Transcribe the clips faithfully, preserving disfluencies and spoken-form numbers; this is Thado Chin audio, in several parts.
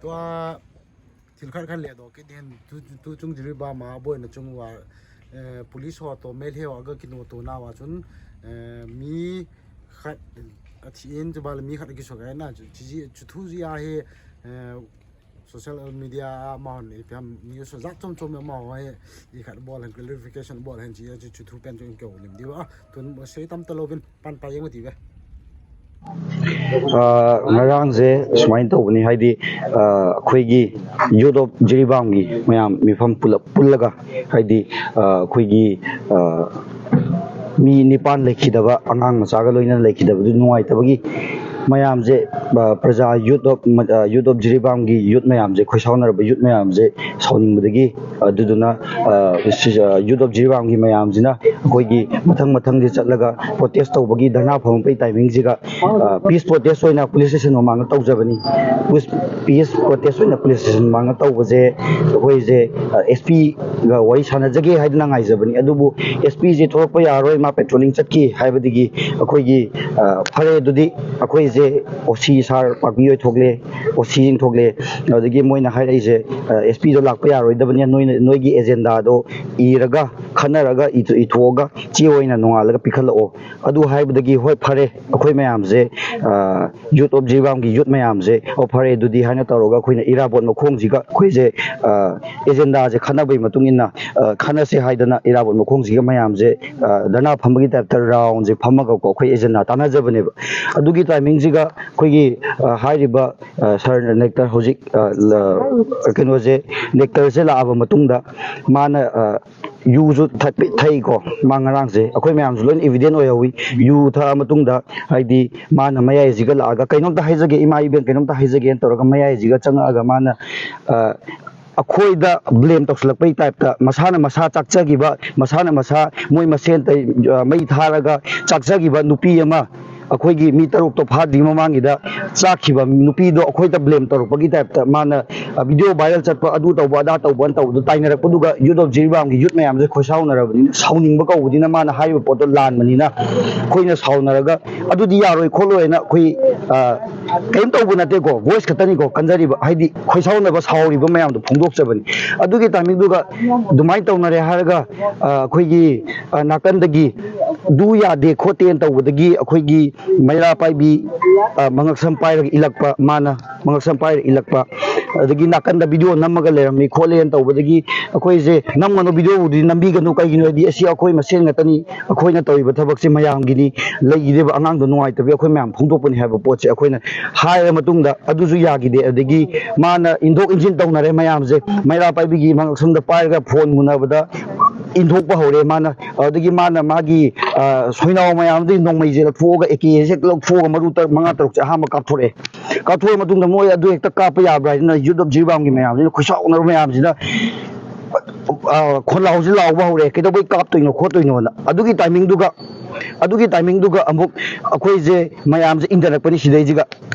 Tua thil khat khat le doh kit hin, tu, tu chung Jiribam a boina chung uva, eh, police ho toh Meitei ho aga kinoh to nauva chun, eh, mi khat athi in, chubanle mi khat akisuhgah in a, chu, chu, chu thu jeh a hi, eh, social media a amahon ipi ham news jat chom chom amahon hi, ikhat bol hen, clarification bol hen chi a, chu, chu thu pen chu in kihoulim diu a, tun sei tam talouvin pan pa jeng u tive. Ah, ngarang je sumai in toh bani haidi, ah, ꯑꯩꯈꯣꯏꯒꯤ Youth of Jiribam ꯒꯤ ꯃꯌꯥꯝ ꯃꯤꯐꯝ ꯄꯨꯜꯂꯞ ꯄꯨꯜꯂꯒ ꯍꯥꯏꯗꯤ, ꯑ, ꯑꯩꯈꯣꯏꯒꯤ, ꯑ, ꯃꯤ ꯅꯤꯄꯥꯟ ꯂꯩꯈꯤꯗꯕ, ꯑꯉꯥꯡ ꯃꯆꯥꯒ ꯂꯣꯏꯅꯅ ꯂꯩꯈꯤꯗꯕꯗꯨ ꯅꯨꯡꯉꯥꯏꯇꯕꯒꯤ ꯃꯌꯥꯝꯁꯦ, ꯑ, ꯄ꯭ꯔꯖꯥ Youth of, uh, Youth of ꯖꯤꯔꯤꯕꯥꯝꯒꯤ youth ꯃꯌꯥꯝꯁꯦ, ꯑꯩꯈꯣꯏ ꯁꯥꯎꯅꯔꯕ youth ꯃꯌꯥꯝꯁꯦ ꯁꯥꯎꯅꯤꯡꯕꯗꯒꯤ, ꯑꯗꯨꯗꯨꯅ, ꯑ, ꯁꯤ, ꯑ, Youth of ꯖꯤꯔꯤꯕꯥꯝꯒꯤ ꯃꯌꯥꯝꯁꯤꯅ ꯑꯩꯈꯣꯏꯒꯤ ꯃꯊꯪ ꯃꯊꯪꯁꯦ ꯆꯠꯂꯒ protest ꯇꯧꯕꯒꯤ ꯙꯔꯅꯥ ꯐꯝꯃꯛꯄꯒꯤ timing ꯁꯤꯒ, ꯑ, peace protest ꯑꯣꯏꯅ police station ꯃꯃꯥꯡꯗ ꯇꯧꯖꯕꯅꯤ꯫ Peace, peace protest ꯑꯣꯏꯅ police station ꯃꯃꯥꯡꯗ ꯇꯧꯕꯁꯦ ꯑꯩꯈꯣꯏꯁꯦ, ꯑ, S P ꯒ ꯋꯥꯔꯤ ꯁꯥꯟꯅꯖꯒꯦ ꯍꯥꯏꯗꯨꯅ ꯉꯥꯏꯖꯕꯅꯤ꯫ ꯑꯗꯨꯕꯨ S P ꯁꯦ ꯊꯣꯛꯂꯛꯄ ꯌꯥꯔꯣꯏ, ꯃꯥ patrolling ꯆꯠꯈꯤ ꯍꯥꯏꯕꯗꯒꯤ ꯑꯩꯈꯣꯏꯒꯤ, ꯑ, ꯐꯔꯦ, ꯑꯗꯨꯗꯤ ꯑꯩꯈꯣꯏꯁꯦ O C sir ꯄꯥꯛꯄꯤ ꯍꯣꯏ ꯊꯣꯛꯂꯦ, O C ꯁꯤꯡ ꯊꯣꯛꯂꯦ꯫ ꯑꯗꯒꯤ ꯃꯣꯏꯅ ꯍꯥꯏꯔꯛꯏꯁꯦ, ꯑ, S P ꯗꯣ ꯂꯥꯛꯄ ꯌꯥꯔꯣꯏꯗꯕꯅꯤ, ꯅꯣꯏꯅ, ꯅꯣꯏꯒꯤ agenda ꯗꯣ ꯏꯔꯒ, ꯈꯟꯅꯔꯒ, ꯏꯊꯣ-, ꯏꯊꯣꯛꯑꯒ ꯆꯦ ꯑꯣꯏꯅ ꯅꯣꯡꯉꯥꯜꯂꯒ ꯄꯤꯈꯠꯂꯛꯑꯣ꯫ ꯑꯗꯨ ꯍꯥꯏꯕꯗꯒꯤ, ꯍꯣꯏ, ꯐꯔꯦ, ꯑꯩꯈꯣꯏ ꯃꯌꯥꯝꯁꯦ, ꯑ, Youth of ꯖꯤꯔꯤꯕꯥꯝꯒꯤ youth ꯃꯌꯥꯝꯁꯦ, "ꯑꯣ, ꯐꯔꯦ, ꯑꯗꯨꯗꯤ" ꯍꯥꯏꯅ ꯇꯧꯔꯒ ꯑꯩꯈꯣꯏꯅ ꯏꯔꯥꯕꯣꯠ ꯃꯈꯣꯡꯁꯤꯒ ꯑꯩꯈꯣꯏꯁꯦ, ꯑ, agenda ꯁꯦ ꯈꯟꯅꯕꯒꯤ ꯃꯇꯨꯡ ꯏꯟꯅ, ꯑ, ꯈꯟꯅꯁꯦ ꯍꯥꯏꯗꯅ ꯏꯔꯥꯕꯣꯠ ꯃꯈꯣꯡꯁꯤꯒ ꯃꯌꯥꯝꯁꯦ, ꯑ, ꯙꯔꯅꯥ ꯐꯝꯕꯒꯤ type ꯇ round ꯁꯦ ꯐꯝꯃꯒꯀꯣ ꯑꯩꯈꯣꯏ agenda ꯇꯥꯟꯅꯖꯕꯅꯦꯕ꯫ ꯑꯗꯨꯒꯤ timing ꯁꯤꯒ ꯑꯩꯈꯣꯏꯒꯤ, ꯑ, ꯍꯥꯏꯔꯤꯕ, ꯑ, sir ꯅꯦꯛꯇꯔ ꯍꯧꯖꯤꯛ, ꯑ, ꯂ-, ꯀꯩꯅꯣꯁꯦ, ꯅꯦꯛꯇꯔꯁꯦ ꯂꯥꯛꯑꯕ ꯃꯇꯨꯡꯗ ꯃꯥꯅ, ꯑ, ꯌꯨꯁꯨ ꯊꯛꯄꯤ-, ꯊꯛꯏꯀꯣ꯫ ꯃꯥ ꯉꯔꯥꯡꯁꯦ ꯑꯩꯈꯣꯏ ꯃꯌꯥꯝꯁꯨ ꯂꯣꯏꯅ evident ꯑꯣꯏꯍꯧꯋꯤ꯫ ꯌꯨ ꯊꯛꯑ ꯃꯇꯨꯡꯗ, ꯍꯥꯏꯗꯤ, ꯃꯥꯅ ꯃꯌꯥꯏꯁꯤꯒ ꯂꯥꯛꯑꯒ, "ꯀꯩꯅꯣꯝꯇ ꯍꯥꯏꯖꯒꯦ, ꯏꯃꯥ ꯏꯕꯦꯟ, ꯀꯩꯅꯣꯝꯇ ꯍꯥꯏꯖꯒꯦꯅ" ꯇꯧꯔꯒ ꯃꯌꯥꯏꯁꯤꯒ ꯆꯪꯉꯛꯑꯒ ꯃꯥꯅ, ꯑ, ꯑꯩꯈꯣꯏꯗ blame ꯇꯧꯁꯤꯜꯂꯛꯄꯒꯤ type ꯇ, ꯃꯁꯥꯅ ꯃꯁꯥ ꯆꯥꯛꯆꯈꯤꯕ, ꯃꯁꯥꯅ ꯃꯁꯥ ꯃꯣꯏ ꯃꯁꯦꯟ ꯇꯩ-, ꯑ, ꯃꯩ ꯊꯥꯔꯒ ꯆꯥꯛꯆꯈꯤꯕ ꯅꯨꯄꯤ ꯑꯃ, ꯑꯩꯈꯣꯏꯒꯤ ꯃꯤ ꯇꯔꯨꯛꯇꯣ ꯐꯥꯗ꯭ꯔꯤ ꯃꯃꯥꯡꯒꯤꯗ ꯆꯥꯛꯈꯤꯕ ꯅꯨꯄꯤꯗꯣ ꯑꯩꯈꯣꯏꯗ blame ꯇꯧꯔꯛꯄꯒꯤ type ꯇ ꯃꯥꯅ, ꯑ, video viral ꯆꯠꯄ, ꯑꯗꯨ ꯇꯧꯕ, ꯑꯗꯥ ꯇꯧꯕꯅ ꯇꯧꯕꯗꯣ ꯇꯥꯏꯅꯔꯛꯄꯗꯨꯒ Youth of ꯖꯤꯔꯤꯕꯥꯝꯒꯤ youth ꯃꯌꯥꯝꯁꯦ ꯈꯣꯏꯁꯥꯎꯅꯔꯕꯅꯤꯅ, ꯁꯥꯎꯅꯤꯡꯕ ꯀꯧꯕꯅꯤꯅ, ꯃꯥꯅ ꯍꯥꯏꯔꯤꯕ ꯄꯣꯠꯇꯣ ꯂꯥꯟꯕꯅꯤꯅ ꯑꯩꯈꯣꯏꯅ ꯁꯥꯎꯅꯔꯒ, "ꯑꯗꯨꯗꯤ ꯌꯥꯔꯣꯏ ꯈꯣꯠꯂꯣꯏꯅ" ꯑꯩꯈꯣꯏ, ꯑ, ꯀꯔꯤꯝ ꯇꯧꯕ ꯅꯠꯇꯦꯀꯣ, voice ꯈꯛꯇꯅꯤꯀꯣ ꯀꯟꯖꯔꯤꯕ, ꯍꯥꯏꯗꯤ ꯈꯣꯏꯁꯥꯎꯅꯕ ꯁꯥꯎꯔꯤꯕ ꯃꯌꯥꯝꯗꯣ ꯐꯣꯡꯗꯣꯛꯆꯕꯅꯤ꯫ ꯑꯗꯨꯒꯤ timing ꯗꯨꯒ ꯑꯗꯨꯃꯥꯏꯅ ꯇꯧꯅꯔꯦ ꯍꯥꯏꯔꯒ, ꯑ, ꯑꯩꯈꯣꯏꯒꯤ, ꯑ, ꯅꯥꯀꯟꯗꯒꯤ ꯑꯗꯨ ꯌꯥꯗꯦ ꯈꯣꯠꯇꯦꯅ ꯇꯧꯕꯗꯒꯤ ꯑꯩꯈꯣꯏꯒꯤ ꯃꯩꯔꯥ ꯄꯥꯏꯕꯤ, ꯑ, ꯃꯉꯛꯁꯝ ꯄꯥꯏꯔꯒ ꯏꯜꯂꯛꯄ, ꯃꯥꯅ ꯃꯉꯛꯁꯝ ꯄꯥꯏꯔꯒ ꯏꯜꯂꯛꯄ, ꯑꯗꯒꯤ ꯅꯥꯀꯟꯗ video ꯅꯝꯃꯒ ꯂꯩꯔꯝꯃꯤ ꯈꯣꯠꯂꯦꯅ ꯇꯧꯕꯗꯒꯤ ꯑꯩꯈꯣꯏꯁꯦ, "ꯅꯝꯒꯅꯨ, video ꯕꯨꯗꯤ ꯅꯝꯕꯤꯒꯅꯨ, ꯀꯩꯒꯤꯅꯣ ꯍꯥꯏꯗꯤ ꯑꯁꯤ ꯑꯩꯈꯣꯏ ꯃꯁꯦꯟ ꯉꯥꯛꯇꯅꯤ, ꯑꯩꯈꯣꯏꯅ ꯇꯧꯔꯤꯕ ꯊꯕꯛꯁꯦ ꯃꯌꯥꯝꯒꯤꯅꯤ, ꯂꯩꯈꯤꯗꯦꯕ ꯑꯉꯥꯡꯗꯣ ꯅꯨꯡꯉꯥꯏꯇꯕꯒꯤ ꯑꯩꯈꯣꯏ ꯃꯌꯥꯝ ꯐꯣꯡꯗꯣꯛꯄꯅꯤ" ꯍꯥꯏꯕ ꯄꯣꯠꯁꯦ ꯑꯩꯈꯣꯏꯅ ꯍꯥꯏꯔ ꯃꯇꯨꯡꯗ ꯑꯗꯨꯁꯨ ꯌꯥꯈꯤꯗꯦ꯫ ꯑꯗꯒꯤ ꯃꯥꯅ ꯏꯟꯊꯣꯛ ꯏꯟꯁꯤꯟ ꯇꯧꯅꯔꯦ ꯃꯌꯥꯝꯁꯦ, ꯃꯩꯔꯥ ꯄꯥꯏꯕꯤꯒꯤ ꯃꯉꯛꯁꯝꯗ ꯄꯥꯏꯔꯒ ꯐꯣꯟ ꯃꯨꯟꯅꯕꯗ ꯏꯟꯊꯣꯛꯄ ꯍꯧꯔꯦ ꯃꯥꯅ꯫ ꯑꯗꯒꯤ ꯃꯥꯅ ꯃꯥꯒꯤ, ꯑ, ꯁꯣꯏꯅꯥꯎ ꯃꯌꯥꯝꯗꯨꯒꯤ ꯅꯣꯡꯃꯩꯁꯦ ꯂꯧꯊꯣꯛꯑꯒ, ꯑꯦ ꯀꯦꯁꯦ ꯍꯦꯛ ꯂꯧꯊꯣꯛꯑꯒ ꯃꯔꯨ ꯇꯔꯨꯛ, ꯃꯉꯥ ꯇꯔꯨꯛꯁꯦ ꯑꯍꯥꯟꯕ ꯀꯥꯞꯊꯣꯔꯛꯑꯦ꯫ ꯀꯥꯞꯊꯣꯔꯛꯑ ꯃꯇꯨꯡꯗ ꯃꯣꯏ ꯑꯗꯨ ꯍꯦꯛꯇ ꯀꯥꯞꯄ ꯌꯥꯕ꯭ꯔꯥ ꯍꯥꯏꯗꯅ Youth of ꯖꯤꯔꯤꯕꯥꯝꯒꯤ ꯃꯌꯥꯝꯁꯤꯅ, ꯈꯣꯏꯁꯥꯎꯅꯕ ꯃꯌꯥꯝꯁꯤꯅ, ꯑ, ꯈꯣꯟꯂꯥꯎꯁꯦ ꯂꯥꯎꯕ ꯍꯧꯔꯦ, "ꯀꯩꯗꯧꯕꯩ ꯀꯥꯞꯇꯣꯏꯅꯣ ꯈꯣꯠꯇꯣꯏꯅꯣꯅ?" ꯑꯗꯨꯒꯤ timing ꯗꯨꯒ, ꯑꯗꯨꯒꯤ timing ꯗꯨꯒ ꯑꯃꯨꯛ ꯑꯩꯈꯣꯏꯁꯦ ꯃꯌꯥꯝꯁꯦ ꯏꯟꯊꯔꯛꯄꯅꯤ ꯁꯤꯗꯩꯁꯤꯒ꯫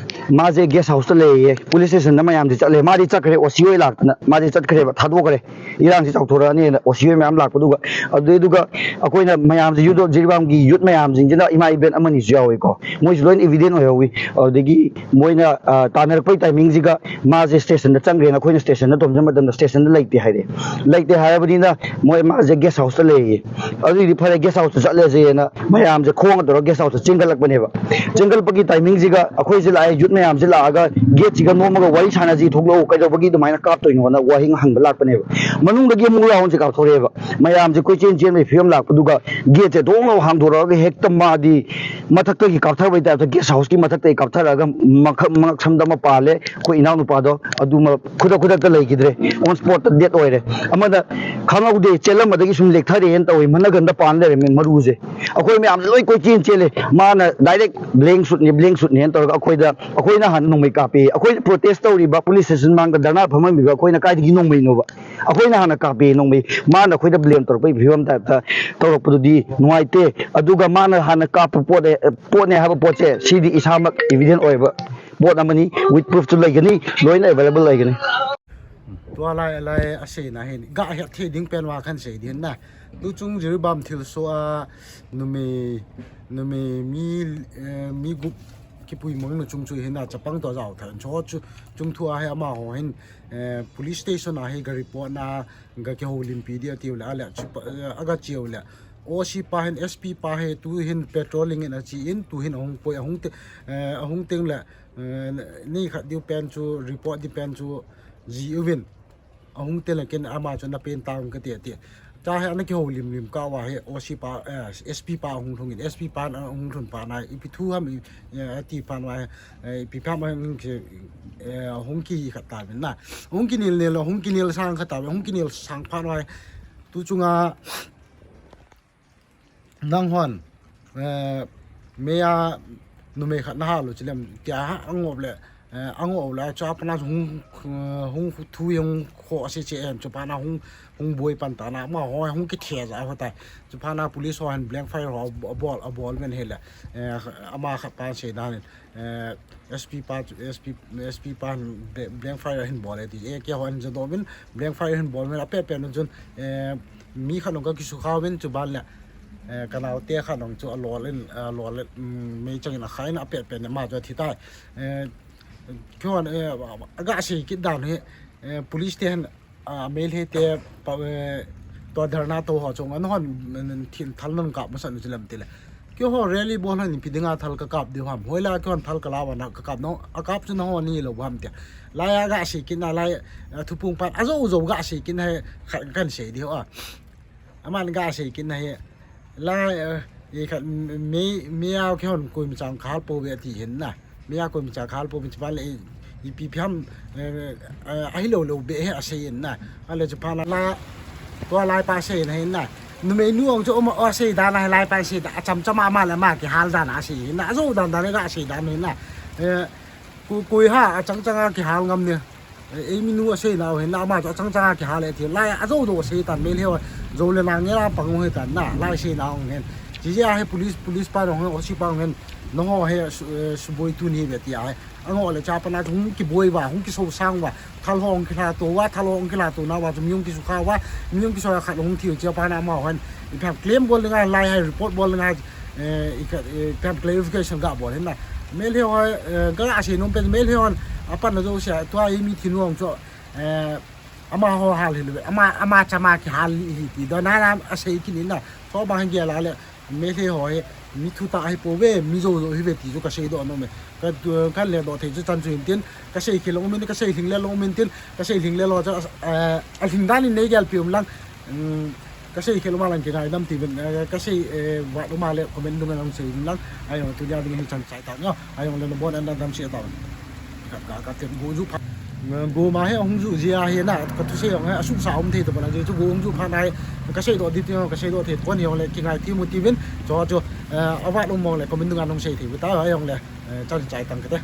ꯃꯥꯁꯦ guest house ꯇ ꯂꯩꯌꯦ, police station ꯗ ꯃꯌꯥꯝꯁꯦ ꯆꯠꯂꯦ, ꯃꯥꯗꯤ ꯆꯠꯈ꯭ꯔꯦ, ꯑꯣ ꯁꯤ ꯍꯣꯏ ꯂꯥꯛꯇꯅ ꯃꯥꯗꯤ ꯆꯠꯈ꯭ꯔꯦꯕ, ꯊꯥꯗꯣꯛꯈ꯭ꯔꯦ꯫ ꯏꯔꯥꯡꯁꯤ ꯆꯥꯎꯊꯣꯔꯛꯑꯅꯤꯅ ꯑꯣ ꯁꯤ ꯍꯣꯏ ꯃꯌꯥꯝ ꯂꯥꯛꯄꯗꯨꯒ, ꯑꯗꯨꯗꯩꯗꯨꯒ ꯑꯩꯈꯣꯏꯅ ꯃꯌꯥꯝꯁꯦ, Youth of ꯖꯤꯔꯤꯕꯥꯝꯒꯤ youth ꯃꯌꯥꯝꯁꯤꯡꯁꯤꯅ, ꯏꯃꯥ ꯏꯕꯦꯟ ꯑꯃꯅꯤꯁꯨ ꯌꯥꯎꯋꯦꯀꯣ, ꯃꯣꯏꯁꯨ ꯂꯣꯏꯅ evident ꯑꯣꯏꯍꯧꯋꯤ꯫ ꯑꯗꯨꯗꯒꯤ ꯃꯣꯏꯅ, ꯑ, ꯇꯥꯟꯅꯔꯛꯄꯒꯤ timing ꯁꯤꯒ ꯃꯥꯁꯦ station ꯗ ꯆꯪꯈ꯭ꯔꯦꯅ ꯑꯩꯈꯣꯏꯅ station ꯗ ꯊꯣꯝꯖꯤꯟꯕ ꯃꯇꯝꯗ station ꯗ ꯂꯩꯇꯦ ꯍꯥꯏꯔꯦ꯫ ꯂꯩꯇꯦ ꯍꯥꯏꯔꯕꯅꯤꯅ ꯃꯣꯏ ꯃꯥꯁꯦ guest house ꯇ ꯂꯩꯌꯦ꯫ ꯑꯗꯨꯏꯗꯤ ꯐꯔꯦ, guest house ꯇ ꯆꯠꯂꯁꯦꯅ ꯃꯌꯥꯝꯁꯦ ꯈꯣꯡꯅ ꯇꯧꯔꯒ guest house ꯇ ꯆꯦꯟꯒꯠꯂꯛꯄꯅꯦꯕ꯫ ꯆꯦꯟꯒꯠꯂꯛꯄꯒꯤ timing ꯁꯤꯒ ꯑꯩꯈꯣꯏꯁꯦ ꯂꯥꯛꯑꯦ, youth ꯃꯌꯥꯝꯁꯦ ꯂꯥꯛꯑꯒ gate ꯁꯤꯒ ꯅꯣꯝꯃꯒ, "ꯋꯥꯔꯤ ꯁꯥꯟꯅꯁꯤ, ꯊꯣꯛꯂꯛꯎ, ꯀꯩꯗꯧꯕꯒꯤ ꯑꯗꯨꯃꯥꯏꯅ ꯀꯥꯞꯇꯣꯏꯅꯣꯅ" ꯋꯥꯍꯪ ꯍꯪꯕ ꯂꯥꯛꯄꯅꯦꯕ꯫ ꯃꯅꯨꯡꯗꯒꯤ ꯑꯃꯨꯛ round ꯁꯦ ꯀꯥꯞꯊꯣꯔꯛꯑꯦꯕ꯫ ꯃꯌꯥꯝꯁꯦ ꯀꯣꯏꯆꯦꯟ ꯆꯦꯟꯕꯒꯤ ꯐꯤꯕꯝ ꯂꯥꯛꯄꯗꯨꯒ gate ꯁꯦ ꯊꯣꯡ ꯂꯥꯎ ꯍꯥꯡꯗꯣꯔꯛꯑꯒ ꯍꯦꯛꯇ ꯃꯥꯗꯤ ꯃꯊꯛꯇꯒꯤ ꯀꯥꯞꯊꯕꯩ type ꯇ guest house ꯀꯤ ꯃꯊꯛꯇꯒꯤ ꯀꯥꯞꯊꯔꯛꯑꯒ ꯃꯈ-, ꯃꯉꯛꯁꯝꯗ ꯑꯃ ꯄꯥꯜꯂꯦ꯫ ꯑꯩꯈꯣꯏ ꯏꯅꯥꯎꯅꯨꯄꯥꯗꯣ ꯑꯗꯨꯃ ꯈꯨꯗꯛ ꯈꯨꯗꯛꯇ ꯂꯩꯈꯤꯗ꯭ꯔꯦ, on spot ꯇ death ꯑꯣꯏꯔꯦ꯫ ꯑꯃꯅ ꯈꯪꯍꯧꯗꯦ, ꯆꯦꯜꯂꯝꯕꯗꯒꯤ ꯁꯨꯝ ꯂꯦꯛꯊꯔꯛꯑꯦꯅ ꯇꯧꯋꯦ, ꯃꯅꯒꯟꯗ ꯄꯥꯟ ꯂꯩꯔꯝꯃꯦ ꯃꯔꯨꯁꯦ꯫ ꯑꯩꯈꯣꯏ ꯃꯌꯥꯝꯁꯦ ꯂꯣꯏ ꯀꯣꯏꯆꯦꯟ ꯆꯦꯜꯂꯦ꯫ ꯃꯥꯅ direct blank shoot ꯅꯤ, blank shoot ꯅꯦꯅ ꯇꯧꯔꯒ ꯑꯩꯈꯣꯏꯗ, ꯑꯩꯈꯣꯏꯅ ꯍꯥꯟꯅ ꯅꯣꯡꯃꯩ ꯀꯥꯞꯄꯦ꯫ ꯑꯩꯈꯣꯏ protest ꯇꯧꯔꯤꯕ police station ꯃꯥꯡꯗ ꯙꯔꯅꯥ ꯐꯝꯃꯝꯃꯤꯕ ꯑꯩꯈꯣꯏꯅ ꯀꯥꯏꯗꯒꯤ ꯅꯣꯡꯃꯩꯅꯣꯕ? ꯑꯩꯈꯣꯏꯅ ꯍꯥꯟꯅ ꯀꯥꯞꯄꯦ ꯅꯣꯡꯃꯩ꯫ ꯃꯥꯅ ꯑꯩꯈꯣꯏꯗ blame ꯇꯧꯔꯛꯄꯒꯤ ꯐꯤꯕꯝ type ꯇ ꯇꯧꯔꯛꯄꯗꯨꯗꯤ ꯅꯨꯡꯉꯥꯏꯇꯦ꯫ ꯑꯗꯨꯒ ꯃꯥꯅ ꯍꯥꯟꯅ ꯀꯥꯞꯄ ꯄꯣꯠꯅꯦ, ꯄꯣꯠꯅꯦ ꯍꯥꯏꯕ ꯄꯣꯠꯁꯦ, ꯁꯤꯗꯤ ꯏꯁꯥꯃꯛ evident ꯑꯣꯏꯕ ꯄꯣꯠ ꯑꯃꯅꯤ, with proof ꯁꯨ ꯂꯩꯒꯅꯤ, ꯂꯣꯏꯅ available ꯂꯩꯒꯅꯤ꯫ Tua lai, lai a seina hin, ga het thei ding pen uva kan sei ding na. Tuchung Jiribam thilsoh a numei, numei mi, eh, mi gup Kipuimang na chung chu hin a chapang to jao tha. Cho chu chung thu a hi amaho hin, eh, police station a hi ga report na ga kihoulimpi di atiu le, a le chu pa, eh, aga chiu le. O C pa hin, S P pa hi tu hin patrolling in a chi in, tu hin ahung poi, ahung te, eh, ahung teng le, eh, ni khat diu pen chu report di pen chu ji uvin. Ahung te le ken ama chu na pen tang ka ti ti. Cha hi ana kihoulimlim ka va hi O C pa, eh, S P pa ahung lhung in, S P pa na ahung lhun pa na ipi thu ham i, eh, ti pa na, eh, ipi pa ma hung ki, eh, hung ki khat ta na. Hung kinel nel, hung kinel sang khat ta, hung kinel sang pa na. Tu chunga Nang hon, eh, mei a numei khat na hal u chilem, tia ha, angop le, eh, angop le, cha pana hung, eh, hung thu hung kho ase che en, chu pana hung, hung boi pan ta na, amaho hung kithe ja ho ta, chu pana police ho hin blank fire ho abol, abol men he le, eh, ama khat pan sei dan in, eh, S P pa chu, S P, S P pa hin ble-, blank fire hin bol e ti. E, keiho hin jado min blank fire hin bol min a pe pe nu chun, eh, mi khat nung ka kisukha min chu ban le, eh, ka nau te khat nung chu a lol in, a lol in, mm, mei chang in a kha in a pe pe ne ma chu a thi tai. Eh, keiho, eh, a ga sei kit dan hi, eh, police te hin a, Meitei te pa, eh, tua dharna to ho chunga, nahon, mm, thin thal nahung kap masa nu chilem tile. Keiho rally bol hon ipi dinga thal ka kap diu ham. Hoilai keihon thal ka la uva na ka kap nau, a kap chu nahon ni lou ham tia. Lai a ga sei kit na lai, eh, thupung pan, a jou jou ga sei kit na hi kha-, kan sei diu a. Aman ga sei kit na hi. Lai, eh, i khat, mm, mei, mei a keihon koima chang ka hal pou ve ti hin na. Mei a koima chang ka hal pou ve ti ban le i, ipi pi ham, eh, eh, ahi lou lou be hi a sei in na. A le chu pana la, tua lai pa sei na hin na. Numei nu ong chu um a sei dan a lai pa sei dan. A cham cham a ama le ama kihal dan a sei hin na. A jou dan dan le ga sei dan hin na. Eh, ku, kui ha, a chang chang a kihal ngam ni. Eh, eimi nu a sei nau hin na, ama chu a chang chang a kihal e ti. Lai a jou jou a sei tan, Meitei ho, jou le nang nge la pang u hi tan na, lai sei nau hin. Chi jeh a hi police, police pa nung hin, O C pa nung hin, nangho hi, su-, eh, suboi tun hi ve ti a hi. Angop le cha pana hung kiboi uva, hung kisosang uva, thal ho hung kilha to uva, thal ho hung kilha to na uva, chu mi hung kisukha uva, mi hung kiso khat hung thi u chi a pana amaho hin. Ipi ham claim bol ding a, lai hi report bol ding a, eh, i ka, eh, ipi ham clarification ga bol hin na. Meitei ho, eh, ga sei nom pen Meitei hon, a pan na jo sia, tua eimi thi nu ong chu, eh, amaho hal hi lou, ama, ama cham a kihal hi ti, do na na a sei kit ni na, so bang hin gel a le, Meitei ho hi, mi thutah hi pou ve, mi jou jou hi ve ti chu ka sei doh nom e. Ka, ka le doh thei chu chan chu hin tin, ka sei khel lou um in, ka sei lhing le lou um in tin, ka sei lhing le lou chu, eh, a lhing dan in nei gel pi um lang, um, ka sei khel lou ma lang kingaidam ti uvin, eh, ka sei, eh, vat lou ma le comment dung a nung sei uvin lang, ahi jong tunia ding hi chan chai ta nge, ahi jong le nabon in nadam seh ta uvin. Ka, ka, ka tem go ju pha. Go ma hi ahung ju jia hi na, ka thusei jong hi, asuhsa um thei ta pon a, jeh chu go hung ju pha na hi, ka sei doh di ti, ka sei doh thei pon hi jong le, kingai thei mu ti uvin, cho cho, eh, avat lou mong le, comment dung a nung sei thei u ta, ahi jong le, eh, chan chai tang kate.